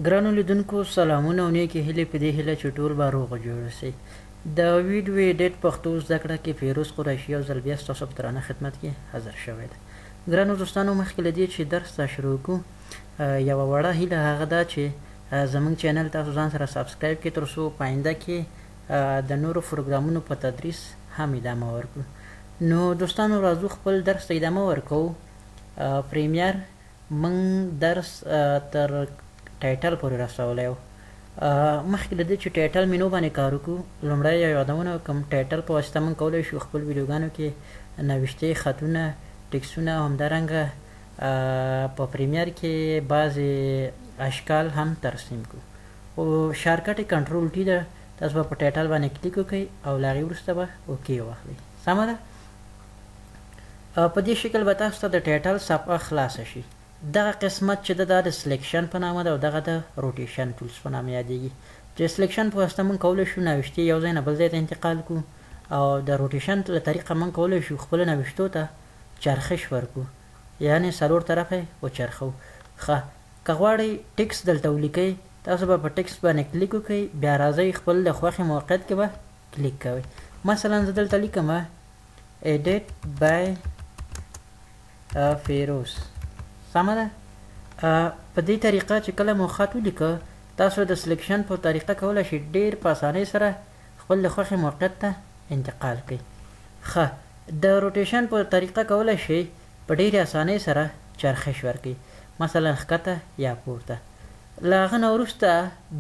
ګرانو لیدونکو سلامونه او نیکې هیلې، په دې هیله چې ټول به روغ جوړ اوسئ. د ویډیو ایډیټ پښتو زده کړه کې فیروز قریشي یو ځل بیا ستاسو په درانه خدمت کې حاضر شوی دی. ګرانو دوستانو، مخکې له دې چې درس ته شروع کړو، یوه وړه هیله هغه ده چې زموږ channel تاسو ځان سره subscribe کړئ، تر څو په آینده کې د نورو پروګرامونو په تدریس هم ادامه ورکړو. نو دوستانو، راځو خپل درس ته ادامه ورکوو. Premiere موږ درس تر title پورې رسولی و. مخکې له دې چې title menu باندې کار وکړو، لومړی یو یادونه وکړم. title په واسطه موږ کولی شو خپل ویډیوګانو کې نوشتې، خطونه، ټکسونه او همدارنګه په Premiere کې بعضې اشکال هم ترسیم کړو. خو shortcut control T ده، تاسو به په title باندې کلیک وکړئ او له هغې وروسته به OK واخلئ. سمه ده؟ په دې شکل به تاسو ته د title صفحه خلاصه شي. دغه قسمت چې ده، دا د selection په نامه ده او دغه د rotation tools په نامه یادېږي. چې selection په واسطه موږ کولی شو نوشتې یو ځای نه بل ځای ته انتقال کړو، او د rotation له طریقه موږ کولی شو خپلو نوشتو ته چرخش ورکړو، یعنې څلور طرفه یې وچرخوو. ښه، که غواړئ ټکس دلته ولیکئ، تاسو به په ټکس باندې کلیک وکړئ، بیا راځئ خپل د خوښې موقعیت کې به کلیک کوئ. مثلا زه دلته لیکم edit by فیروز. سمه ده؟ په دې طریقه چې کله مو خط ولیکه، تاسو د selection په طریقه کولی شئ ډېر په اسانۍ سره خپل د خوښې موقعیت ته انتقال کړئ. ښه، د rotation په طریقه کولی شئ په ډېرې اسانۍ سره چرخش ورکړئ، مثلا ښکته یا پورته. له هغه نه وروسته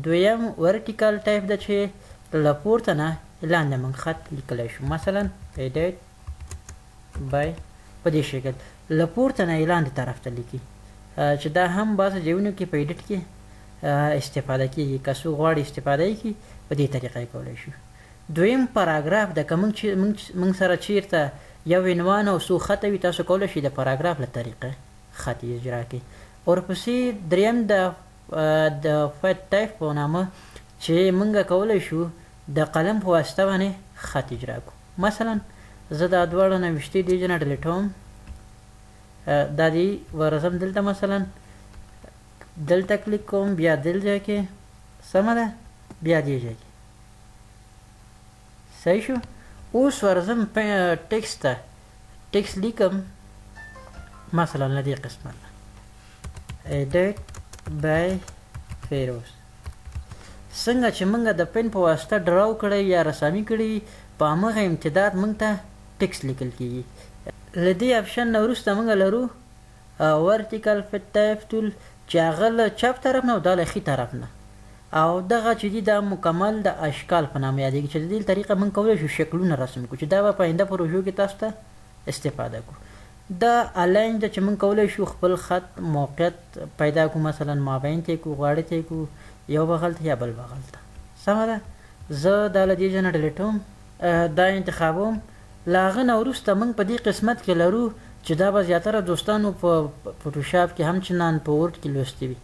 دویم vertical type ده چې له پورته نه لاندې موږ خط لیکلی شو، مثلا edit by په دې شکل له پورته نه یې لاندې طرف ته لیکي، چې دا هم بعضې ځایونو کې په edit کې استفاده کیږي. که څوک غواړي استفاده یې کړي، په دې طریقه یې کولی شو. دویم پاراګراف ده، که موږ سره چیرته یو عنوان او څو خطه وي، تاسو کولی شئ د پاراګراف له طریقه خط اجرا کړئ. ورپسې دریم د فت ټایپ په نامه چې موږ کولی شو د قلم په واسطه باندې خط اجرا کړو. مثلا زه دا دواړه نوشتې دې ځای نه ډیلیټوم، دا دی ورځم دلته، مثلا دلته کلیک کوم، بیا دل ځای کې، سمه ده، بیا دې ځای کې، صحیح شو. اوس ورځم ټکسټ ته، ټکسټ لیکم مثلا له دې قسمت نه edit by فیروز. څنګه چې موږ د pen په واسطه draw کړی یا رسامي کړی، په همغه امتداد موږ ته ټکسټ لیکل کیږي. له دې option نه وروسته موږ لرو vertical fit type tool چې هغه له چپ طرف نه او دا له ښي طرف نه، او دغه چې دي دا مکمل د اشکال په نامه یادېږي، چې د دې طریقه موږ کولی شو شکلونه رسم کړو، چې دا به په آینده پروژو کې تاسو ته استفاده کړو. دا align ده چې موږ کولی شو خپل خط موقعیت پیدا کړو، مثلا مابین ته یې کړو، غاړې ته یې کړو، یو بغل ته یا بل بغل ته. سمه ده؟ زه دا له دې ځای نه ډیلیټوم، دا انتخابوم. له هغه نه وروسته موږ په دې قسمت کې لرو چې دا به زیاتره دوستانو په Photoshop کې هم چنان په Word کې لوستي وي،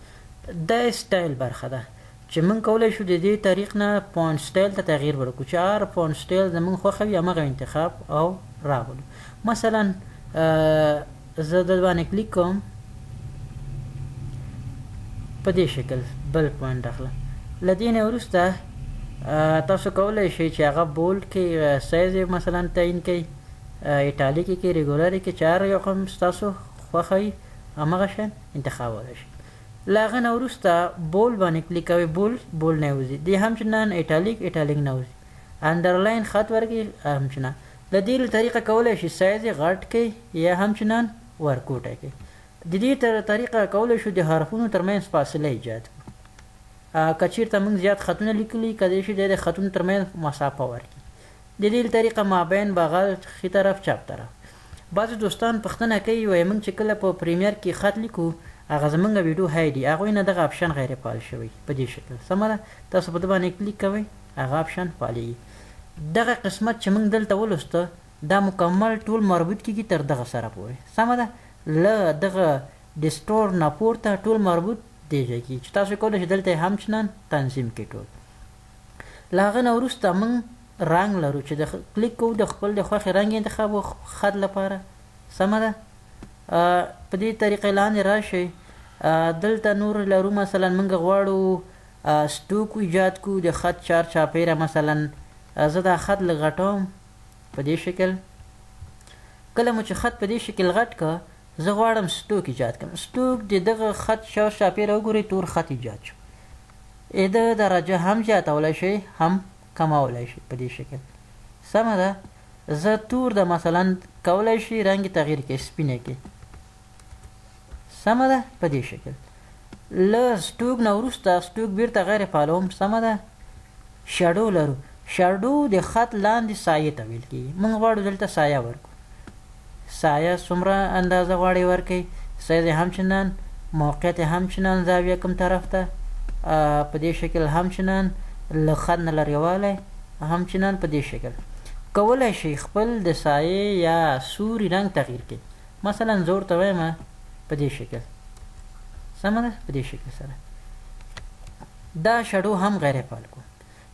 دا سټایل برخه ده چې موږ کولی شو د دې طریق نه font style ته تغییر ورکړو، چې هر font style زموږ خوښه وي همغه انتخاب او راولو. مثلا زه د باندې کلیک کوم، په دې شکل بل font اخلم. له دې نه وروسته تاسو کولی شئ چې هغه bold کې سایز یې مثلا تعین کړئ، italic یې کړئ، regular یې کړئ، چې هر یو رقم ستاسو خوښه وي همغه شیان انتخابولی شئ. له هغه نه وروسته bold باندې کلیک کوئ، bold bold نه وځي، دې همچنان italic italic نه وځي، underline خط ورکړئ همچنان. له دې له طریقه کولی شئ سایز یې غټ کړئ یا همچنان ورکوټی کړئ. د دې طریقه کولی شو د حرفونو ترمنځ فاصله ایجاد کړو. که چیرته موږ زیات خطونه لیکلي، کیدای شي د خطونو ترمنځ مسافه ورکړي. د دې طریقه مابین بغل، ښي طرف، چپ طرف. بعضې دوستان پوښتنه کوي، وایي موږ چې کله په Premiere کې خط لیکو هغه زموږ ویډیو hide، هغوی نه دغه option غیر فعال شوی په دې شکل. سمه ده؟ تاسو په ده باندې کلیک کوئ، هغه option فعالېږي. دغه قسمت چې موږ دلته ولوسته دا مکمل ټول مربوط کیږي تر دغه سره پورې. سمه ده؟ له دغه distort نه پورته ټول مربوط دې ځای کېږي، چې تاسو کولی شئ دلته یې همچنان تنظیم کړئ ټول. له هغه نه وروسته موږ رنګ لرو چې د کلیک کوو د خپل د خوښې رنګ انتخاب خط لپاره. سمه ده؟ په دې طریقې لاندې راشئ، دلته نور لرو، مثلا موږ غواړو stroke ایجاد کو د خط چار چاپیره. مثلا زه دا خط لږ غټوم په دې شکل. کله مو چې خط په دې شکل غټ که، زه غواړم stroke ایجاد کړم. stroke د دغه خط چار چاپیره وګورئ، تور خط ایجاد شو. د درجه هم زیاتولی شئ هم کمولی شئ په دې شکل. سمه ده. زه تور ده مثلا کولی شي رنګ تغییر کړي، سپینه کړي. سمه ده په دې شکل. له stroke نه وروسته stroke بیرته غیر فعالوم. سمه ده. shadow لرو. shadow د خط لاندې سایه ته ویل کېږي. موږ غواړو دلته سایه ورکړو. سایه څومره اندازه غواړئ ورکړئ، سایز یې همچنان، موقعیت یې همچنان، زاویه کوم طرف ته په دې شکل همچنان، له خط نه لرېوالی همچنان په دې شکل. کولی شئ خپل د سایې یا سوري رنګ تغییر کړئ. مثلا زه ورته وایم په دې شکل. سمه ده په دې شکل سره دا shadow هم غیر فعال کو.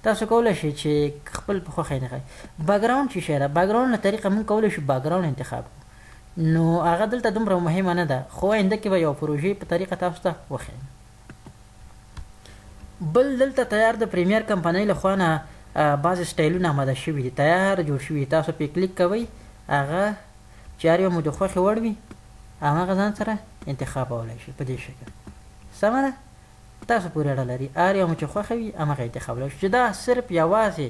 تاسو کولی شئ چې خپل په خوښه انتخاب. background چې شی ده، background له طریقه موږ کولی شو background انتخاب کړو، نو هغه دلته دومره مهمه نه ده، خو آینده کې به یو پروژې په طریقه تاسو ته وښیم. بل دلته تیار د Premiere کمپنۍ له خوا نه بعضې سټایلونه آماده شوي دي، تیار جوړ شوي دي. تاسو پرې کلیک کوئ، هغه چې هر یو مو د خوښې وړ وي هماغه ځان سره انتخابولی شئ په دې شکل. سمه ده. تاسو پورې اړه لري، هر یو مو چې خوښه وي هماغه انتخابولی شئ. چې دا صرف یوازې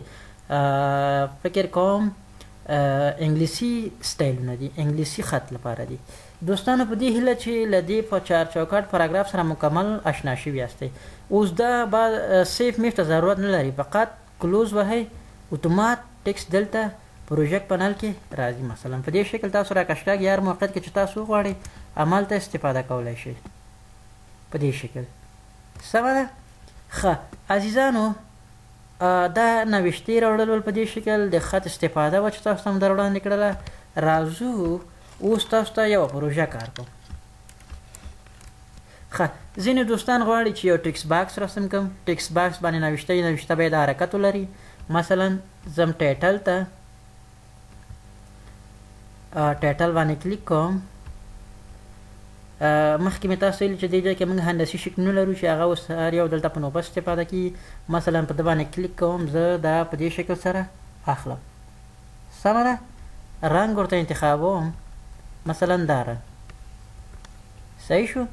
فکر کوم انګلیسي سټایلونه دي، انګلیسي خط لپاره دي. دوستانو په دې هیله چې له دې په چار چوکاټ پاراګراف سره مکمل آشنا شوي یاستئ. اوس دا با save میف ته ضرورت نه لري، فقط close وهئ، اتومات text دلته project panel کې راځي. مثلا په دې شکل تاسو راکش کاږي، هر موقعیت کې چې تاسو وغواړئ همالته استفاده کولی شئ په دې شکل. سمه ده. ښه عزیزانو، دا نوشتې راوړل ول په دې شکل، د خط استفاده وه چې تاسو ته مو در وړاندې کړله. راځو اوس تاسو ته یوه پروژه کار کوم. ښه ځینې دوستان غواړي چې یو text box رسم کړم. text box باندې نوشته نوشته باید حرکت ولري. مثلا ځم title ته، title باندې کلیک کوم. مخکې مې تاسو ویل چې دې ځای کې موږ هندسي شکلونه لرو چې هغه اوس هر یو دلته په نوبت استفاده کېږي. مثلا په ده باندې کلیک کوم، زه دا په دې شکل سره اخلم. سمه ده. رنګ ورته انتخابوم، مثلا دا رنګ. صحیح شو.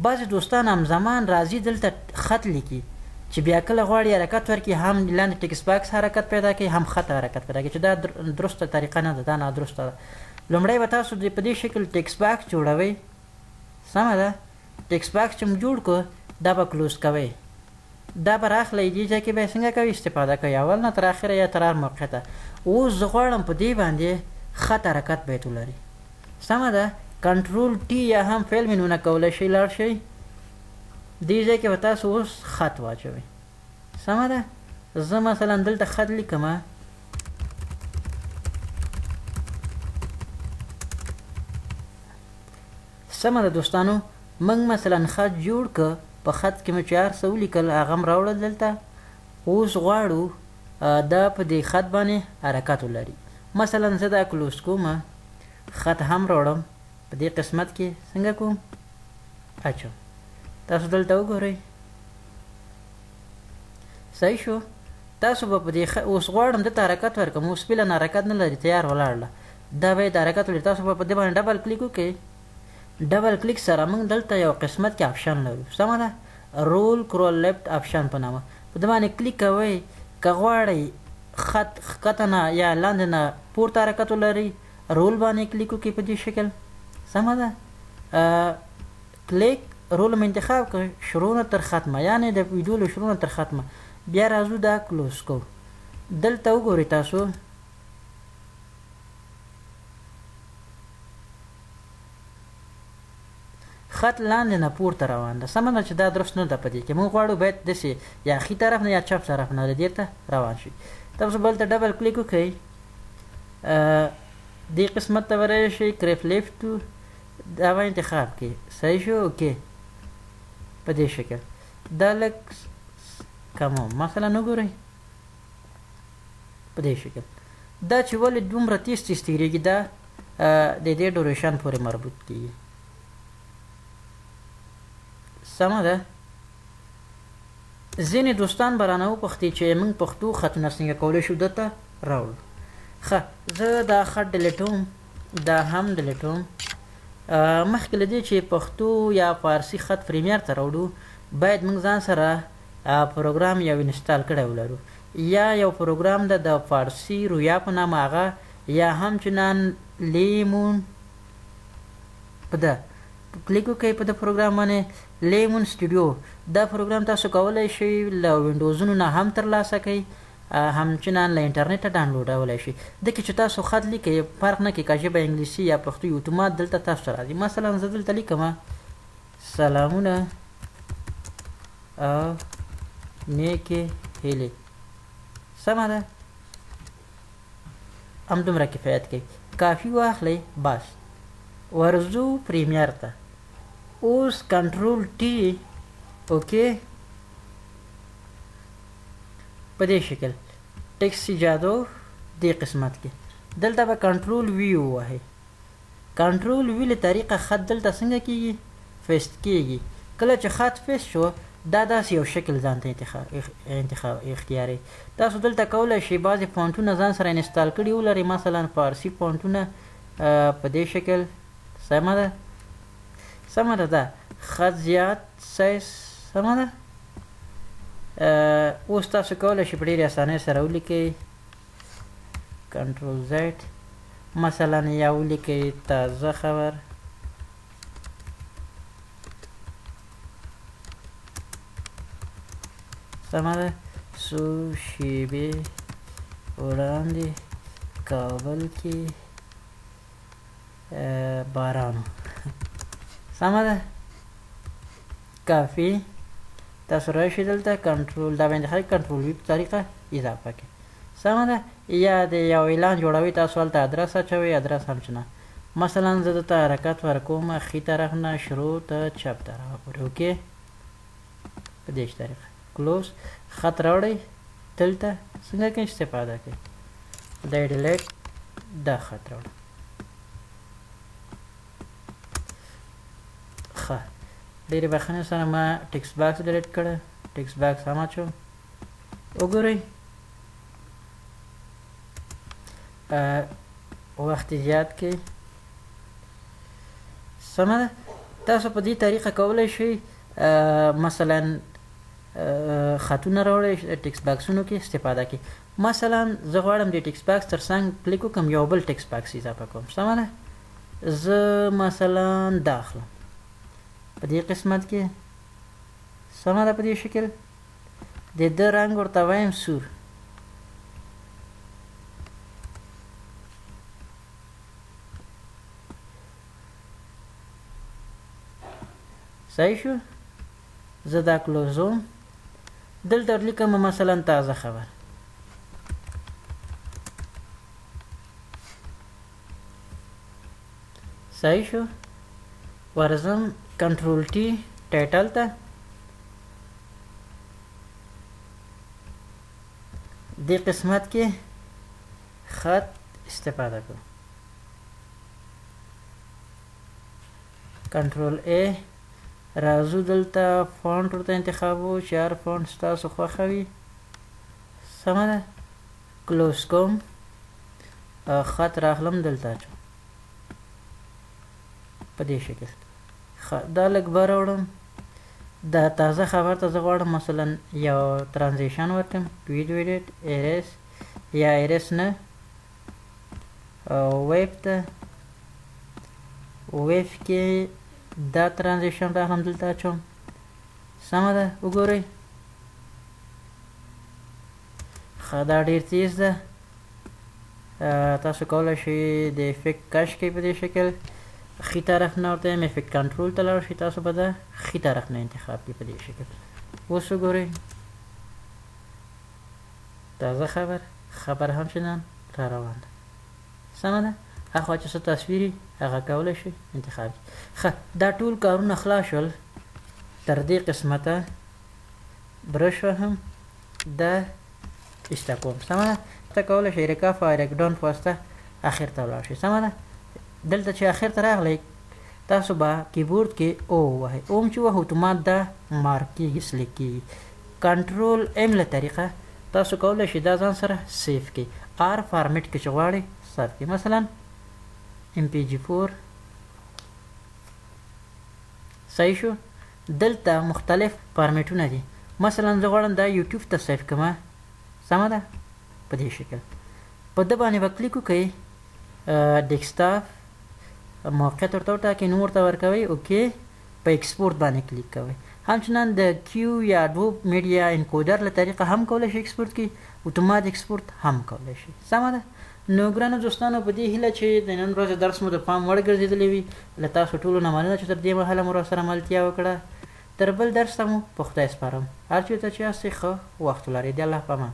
بعضې دوستان همزمان راځي دلته خط لیکي چې بیا کله غواړي حرکت ورکړي، هم لاندې text box حرکت پیدا کوي، هم خط حرکت پیدا کوي، چې دا درسته طریقه نه ده، دا نادرسته ده. لومړی به تاسو په دې شکل text box جوړوئ. سمه ده. text box چې مو جوړ کړو دا به close کوئ، دا به راخلئ، دې ځای کې به یې څنګه کوئ استفاده کوئ، اول نه تر اخره یا تر هر موقعیته. اوس زه غواړم په دې باندې خط حرکت باید ولري. سمه ده. control T یا هم file menu نه کولی شئ لاړ شئ، دې ځای کې به تاسو اوس خط واچوئ. سمه ده. زه مثلا دلته خط لیکم. سمه ده دوستانو، موږ مثلا خط جوړ که، په خط کې مو چې هر څه ولیکل هغه هم راوړل دلته. اوس غواړو دا په دې خط باندې حرکت ولري. مثلا زه دا close کوم، خط هم راوړم په دې قسمت کې څنګه کوم اچوم. تاسو دلته وګورئ. صحیح شو. تاسو به په دې اوس غواړم دلته حرکت ورکړم، اوس فعلا حرکت نه لري، تیار ولاړ ده، دا باید حرکت ولري. تاسو به په دې باندې double click وکړئ. double click سره موږ دلته یو قسمت کې option لرو. سمه ده. roll crawl left option په نامه په دې باندې کلیک کوئ. که غواړئ خط ښکته نه یا لاندې نه پورته حرکت ولري، roll باندې کلیک وکړئ په دې شکل. سمه ده. کلیک roll مې انتخاب کړ، شروع نه تر ختمه، یعنې د ویډیو له شروع نه تر ختمه. بیا راځو دا close کوو. دلته وګورئ تاسو خط لاندې نه پورته روان ده. سمه ده چې دا درست نه ده. په دې کې موږ غواړو باید داسې یا ښي طرف نه یا چپ طرف نه دې ته روان شي. تاسو بل ته double click وکړئ، دې قسمت ته ورشئ، curve left to دا به انتخاب کړئ. صحیح شو. okay په دې شکل دا لږ کموم. مثلا وګورئ په دې شکل دا چې ولې دومره تیز تیز تېرېږي، دا د دې duration پورې مربوط کېږي. سمه ده. ځینې دوستان به رانه وپوښتي چې موږ پښتو خطونه څنګه کولی شو دته راوړو. ښه، زه دا خط ډیلیټوم، دا هم ډیلیټوم. مخکې له دې چې پښتو یا فارسي خط پریمیر ته راوړو، باید موږ ځان سره پروګرام یو install کړی ولرو، یا یو پروګرام ده د فارسي رویا په نامه، هغه یا همچنان لیمون په ده کلیک وکړئ په ده پروګرام باندې، Lemon Studio. دا پروګرام تاسو کولی شئ له وینډوزونو نه هم ترلاسه کړئ، همچنان له انټرنیټه ډاونلوډولی شئ. ده کې چې تاسو خط لیکئ فرق نه کوي که ژبه انګلیسي یا پښتو، اتومات دلته تاسو ته راځي. مثلا زه دلته لیکم سلامونه او نیکې هیلې. سمه ده، همدومره کفایت کوي. کافي واخلئ بس. ورځو پریمیر ته. اوس control T، okay، په دې شکل text ایجادو دې قسمت کې دلته به control V ووهئ. control V له طریقه خط دلته څنګه کیږي؟ paste کیږي. کله چې خط paste شو، دا داسې یو شکل ځان ته انتخاب اختیاري. تاسو دلته کولی شئ بعضې فونټونه ځان سره install کړي ولرئ، مثلا فارسي فونټونه په دې شکل. سمه ده، سمه ده. دا خط زیات سایز، سمه ده. اوس تاسو کولی شئ په ډېرې اسانۍ سره ولیکئ control Z مثلا، یا ولیکئ تازه خبر. سمه ده. څو شېبې وړاندې کابل کې باران. سمه ده، کافي. تاسو راشئ دلته کنټرول دا باندې خلک control V په طریقه اضافه کړئ. سمه ده. یا د یو اعلان جوړوي، تاسو هلته ادرس اچوئ، ادرس همچنان. مثلا زه دلته حرکت ورکوم ښي طرف نه شروع ته چپ طرف پورې، okay، په دې طریقه close. خط راوړئ دلته څنګه کې استفاده کوي، دا delete، دا خط راوړئ. ښه، ډېرې بخښنې سره ما text box delete کړی، text box هم اچوم. وګورئ وخت زیات کړئ. سمه ده. تاسو په دې طریقه کولی شئ مثلا خطونه راوړئ text باکسونو کې استفاده کړئ. مثلا زه غواړم د text box تر څنګ کلیک وکړم، یو بل text box اضافه کوم. سمه ده. زه مثلا دا اخلم په دې قسمت کې. سمه ده. په دې شکل د ده رنګ ورته وایم سور. صحیح شو. زه دا کلوزوم، دلته لیکم مثلا تازه خبر. صحیح شو. ورځم control T title ته، دې قسمت کې خط استفاده کوم. control A، راځو دلته font ورته انتخابو چې هر font ستاسو خوښه وي. سمه ده. close کوم، خط راخلم دلته اچوم په دې شکل. دا لږ بره وړم. دا تازه خبر ته زه غواړم مثلا یو transition ورکړم، video edit erase یا erase نه wipe ته، wipe کې دا transition راخلم دلته اچوم. سمه ده. وګورئ، ښه، دا ډېر تیز ده. تاسو کولی شئ د effect کش کړئ په دې شکل. ښي طرف نه ورته یم effect control ته لاړ شئ، تاسو به د ښي طرف نه انتخاب کړئ په دې شکل. اوس وګورئ تازه خبر، خبر همچنان را روان ده. سمه ده. اخوا چې څه تصویر هغه کولی شئ انتخاب کړئ. ښه، دا ټول کارونه خلاص شول. تر دې قسمته brush وهم، دا ایسته کوم. سمه ده. ته کولی شئ rake up او rake down په واسطه اخر ته ولاړ شئ. سمه ده. دلته چې اخر ته راغلی تاسو به کیبورډ کې O ووهئ. O چې وهو اتومات دا مارک کیږي، select کیږي. کنټرول M له طریقه تاسو کولی شئ دا ځان سره save کړئ، هر فارمټ کې چې غواړئ save کړئ. مثلا MPG4 صحیح شو. دلته مختلف فارمټونه دي. مثلا زه غواړم دا یوټیوب ته save کړم، سمه ده، په دې شکل په ده باندې به کلیک وکړئ، desktop موقعیت ورته وټاکئ، نوم ورته ورکوئ، okay، په export باندې کلیک کوئ. همچنان د Q یا Adobe Media Encoder له طریقه هم کولی شئ export کړئ، اتومات export هم کولی شئ. سمه ده. نو ګرانو دوستانو، په دې هیله چې د نن ورځې درس مو د پام وړ ګرځېدلی وي. له تاسو ټولو نه مننه چې تر دې مهاله مو راسره ملتیا وکړه. تر بل درس ته مو په خدای سپارم. هر چېرته چې یاستئ ښه وخت ولرئ. د الله په امان.